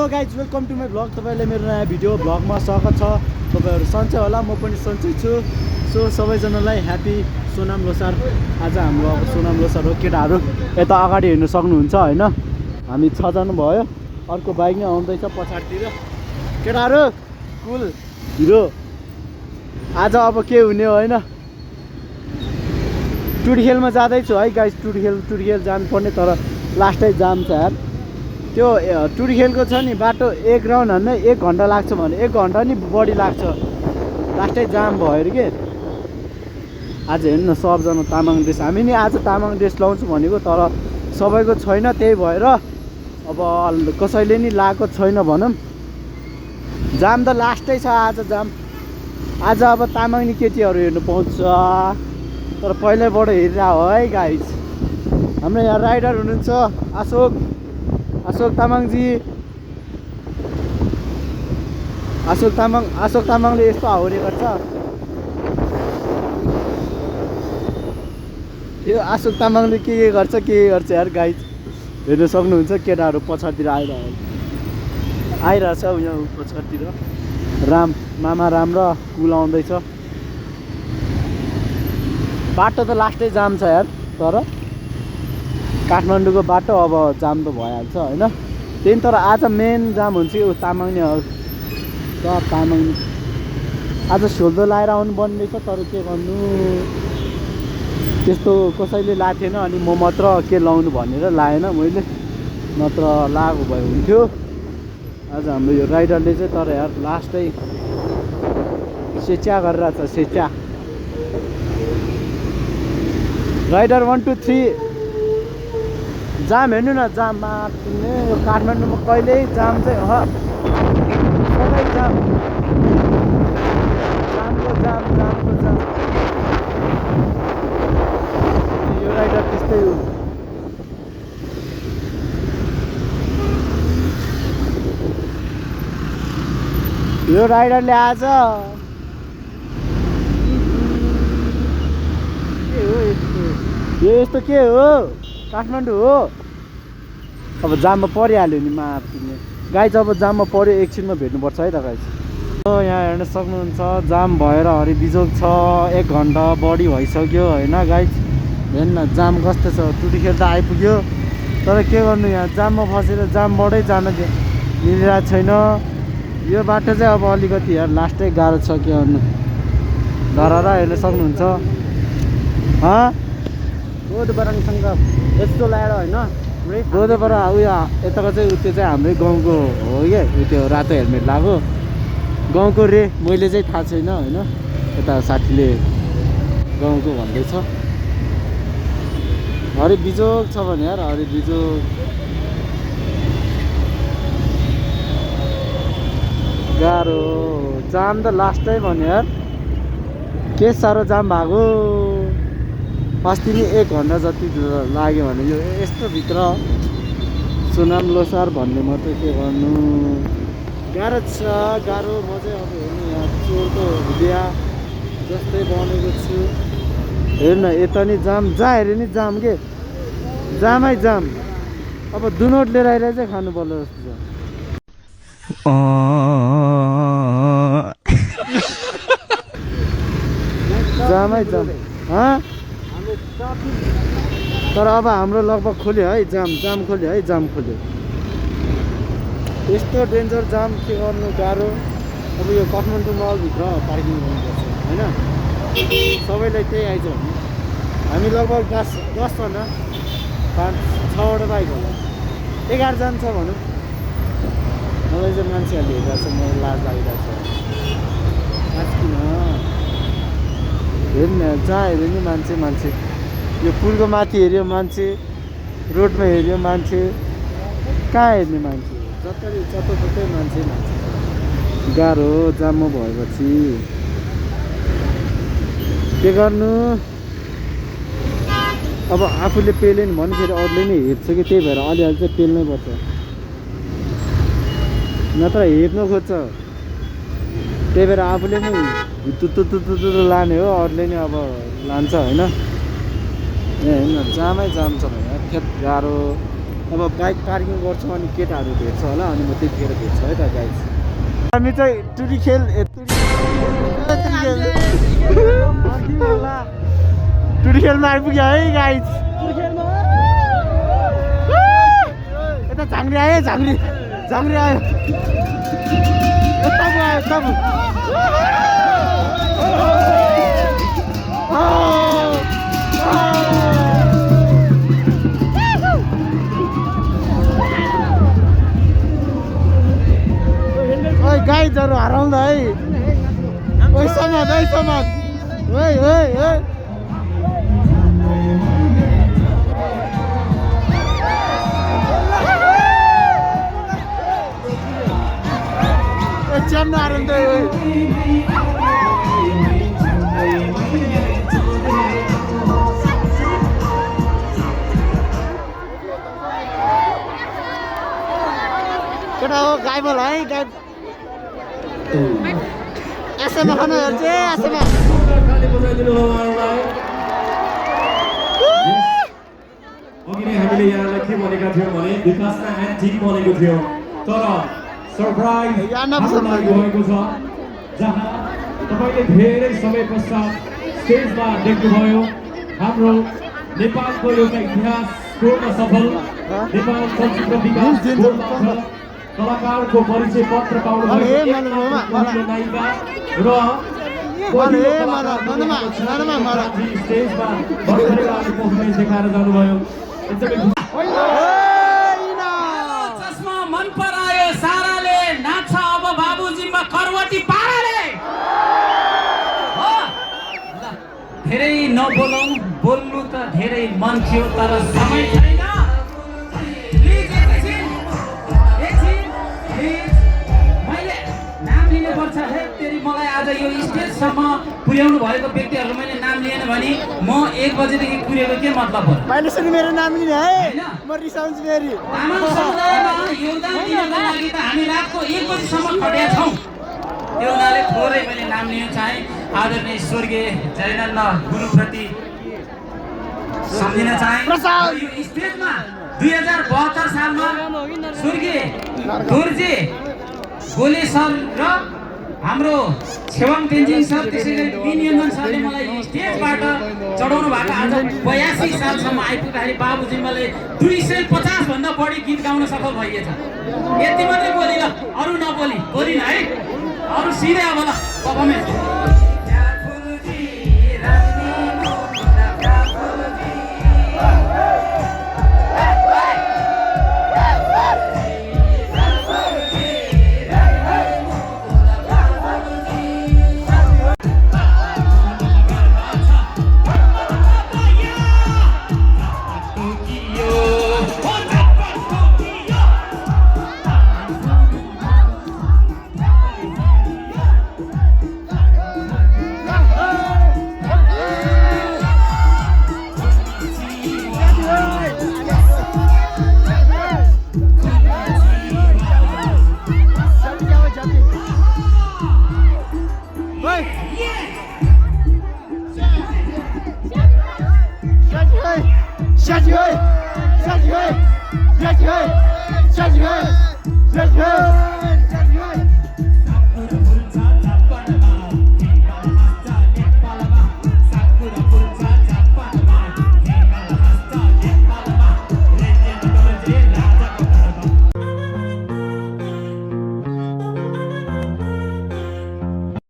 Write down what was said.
Guys welcome to my vlog. तपाईँलाई मेरो नयाँ भिडियो भ्लगमा स्वागत छ। तपाईँहरू सन्चै होला, म पनि सन्चै छु। सो सबैजनालाई ह्याप्पी सोनाम लोसार। आज हाम्रो अब सोनाम लोसार हो। केटाहरू यता अगाडि हेर्नु सक्नुहुन्छ होइन, हामी 6 जना भयो। अर्को बाइक नै आउँदैछ पछाडितिर। केटाहरू कुल हिरो। आज अब के हुने हो होइन, टुडीखेलमा जाँदैछु है गाइज। टुडीखेल जानुपर्ने, तर लास्टै जाम छ यार। त्यो टुडीखेलको छ नि बाटो, एक राउन्ड हान्नै 1 घन्टा लाग्छ भने 1 घन्टा नि बढी लाग्छ। लास्टै जाम भयो अरे के। आज हेर्नु न सबजना तामाङ ड्रेस, हामी नि आज तामाङ ड्रेस लाउँछु भनेको, तर सबैको छैन। त्यही भएर अब कसैले नि लाएको छैन भनौँ। जाम त लास्टै छ आज जाम। आज अब तामाङनी केटीहरू हेर्नु पाउँछ, तर पहिल्यैबाट हेरिरह हो है गाइज। हाम्रो यहाँ राइडर हुनुहुन्छ अशोक तामाङजी। अशोक तामाङले यस्तो हाउरे गर्छ। यो अशोक तामाङले के गर्छ यार गाइज। हेर्नु सक्नुहुन्छ केटाहरू पछाडितिर आइरहेछ यहाँ पछाडितिर। मामा राम र कुल आउँदैछ। बाटो त लास्टै जाम छ यार, तर काठमाडौँको बाटो अब जाम त भइहाल्छ होइन। त्यही तर आज मेन जाम हुन्छ यो तामाङले आज सोल्दो लाएर आउनु पर्ने रहेछ। तर के गर्नु, त्यस्तो कसैले लाएको थिएन, अनि म मात्र के लाउनु भनेर लाएन मैले, नत्र लागेको भए हुन्थ्यो। आज हाम्रो यो राइडरले चाहिँ तर यार लास्टै सेच्या गरिरहेछ। सेच्या राइडर 1 2 3 जाम हेर्नु न। जाममा यो काठमाडौँमा कहिल्यै जाम चाहिँ सधैँ जामको जाम। यो राइडर त्यस्तै हो। यो राइडरले आज यस्तो के हो, काठमाडौँ हो। अब जाममा परिहाल्यो नि मार्ने गाइज। अब जाममा पऱ्यो, एकछिनमा भेट्नुपर्छ है त गाइज। यहाँ हेर्न सक्नुहुन्छ जाम भएर हरिबिजोग छ। 1 घन्टा बढी भइसक्यो होइन गाइज। हेर्नु न जाम कस्तो छ। टुडीखेल त आइपुग्यो, तर के गर्नु, यहाँ जाममा फसेर जामबाटै जान मिलिरहेको छैन। यो बाटो चाहिँ अब अलिकति यार लास्टै गाह्रो छ। के गर्नु, धरारा हेर्न सक्नुहुन्छ। गोदबराङसँग यस्तो लगाएर होइन, गोदबरा उयो यताको चाहिँ त्यो चाहिँ हाम्रै गाउँको हो क्या। त्यो रातो हेलमेट लगाएको गाउँको रे। मैले चाहिँ थाहा छैन होइन, यता साथीले गाउँको भन्दैछ। हरिबिजोग छ भने यार, हरिबिजोग गाह्रो। जाम त लास्टै भन्यो यार, के साह्रो जाम भएको। अस्ति नि 1 घन्टा जति लाग्यो भने यो यस्तो भित्र सोनाम लोसार भन्ने मात्रै। के गर्नु, गाह्रो छ गाह्रो। म चाहिँ अब हेर्नु यहाँ चोरको बिहा जस्तै बनेको छु। हेर्नु न यता नि जाम, जहाँ हेऱ्यो नि जाम के, जामै जाम। अब दुनोट लिएर आएर चाहिँ खानु पर्ला जस्तो छ। जामै जाम तर अब हाम्रो लगभग खोल्यो है जाम खोल्यो है। यस्तो डेन्जर जाम, के गर्नु गाह्रो। अब यो काठमाडौँ मलभित्र पार्किङ गर्नुपर्छ होइन। सबैलाई त्यही आइज भने हामी लगभग 10 जना 5-6वटा बाइक होला, 11 जना छ भनौँ। मलाई चाहिँ मान्छेहरूले हेरिरहेको छ, मलाई लाज लागिरहेको छ। आज किन हेर्नु न, जहाँ हेऱ्यो नि मान्छे। यो पुलको माथि हेऱ्यो मान्छे, रोडमा हेऱ्यो मान्छे, कहाँ हेर्ने मान्छे, जतै मान्छे। गाह्रो जाममा भएपछि के गर्नु। अब आफूले पेलेन भने फेरि अरूले नै हेर्छ कि, त्यही भएर अलिअलि चाहिँ पेल्नै पर्छ, नत्र हेर्नु खोज्छ। त्यही भएर आफूले नै तुतु लाने हो, अरूले नै अब लान्छ होइन। हेर्नु जामै जाम छ भने खेत गाह्रो। अब बाइक पार्किङ गर्छौँ अनि केटाहरू भेट्छ होला अनि म त्यतिखेर भेट्छु है त गाइस हामी चाहिँ टुरिखेल टुरिखेलमा आइपुग्यो है गाइस यता झाङ्री आयो झाङ्री आयो गाइजहरू हराउँदा है ओइ समाज ओइ च्याम्न हराउँदै केटा हो गाई बोल है गाई एसएमा खानु हेर्छ एसएमा अघि नै हामीले यहाँलाई के भनेका थियौँ भने विकासमा एन्टिक बनेको थियो तर सरप्राइज भएको छ जहाँ तपाईँले धेरै समय पश्चात स्टेजमा देख्नुभयो हाम्रो नेपालको एउटा इतिहास पूर्ण सफल नेपाल चलचित्र विकास कलाकारको परिचय पत्र पाउनु नायिका र स्टेजमा पर्फर्मेन्स देखाएर जानुभयो चस्मा मन परायो साराले नाच्छ अब बाबुजीमा करवटी पाराले धेरै नबोलौँ बोल्नु त धेरै मन थियो तर समय छैन मैले नाम लिनुपर्छ है तेरी मलाई आज यो स्टेजसम्म पुर्याउनु भएको व्यक्तिहरू मैले नाम लिएन भने म 1 बजेदेखि पुर्याएको के मतलब हो मैले सुनि मेरो नाम लिने है म रिसाउँछु फेरि तामाङ समुदायमा योगदान दिनको लागि त हामी रातको 1 बजेसम्म खटेका छौँ त्यो हुनाले थोरै मैले नाम लिन चाहे आदरणीय स्वर्गीय जयनन्द गुरुप्रति सम्झिन चाहे यो स्टेजमा 2072 सालमा स्वर्गीय दुर्जे गोले सर र हाम्रो छेवाङ तेन्जिङ सर त्यसैले विनियोजन सरले मलाई स्टेजबाट चढाउनु भएको आज 82 सालसम्म आइपुग्दाखेरि बाबुजिम्बाले 250 भन्दा बढी गीत गाउन सफल भइएछ यति मात्रै बोली ल अरू नबोली बोलिन है अरू सिधै अब ल पर्फर्मेन्स下去！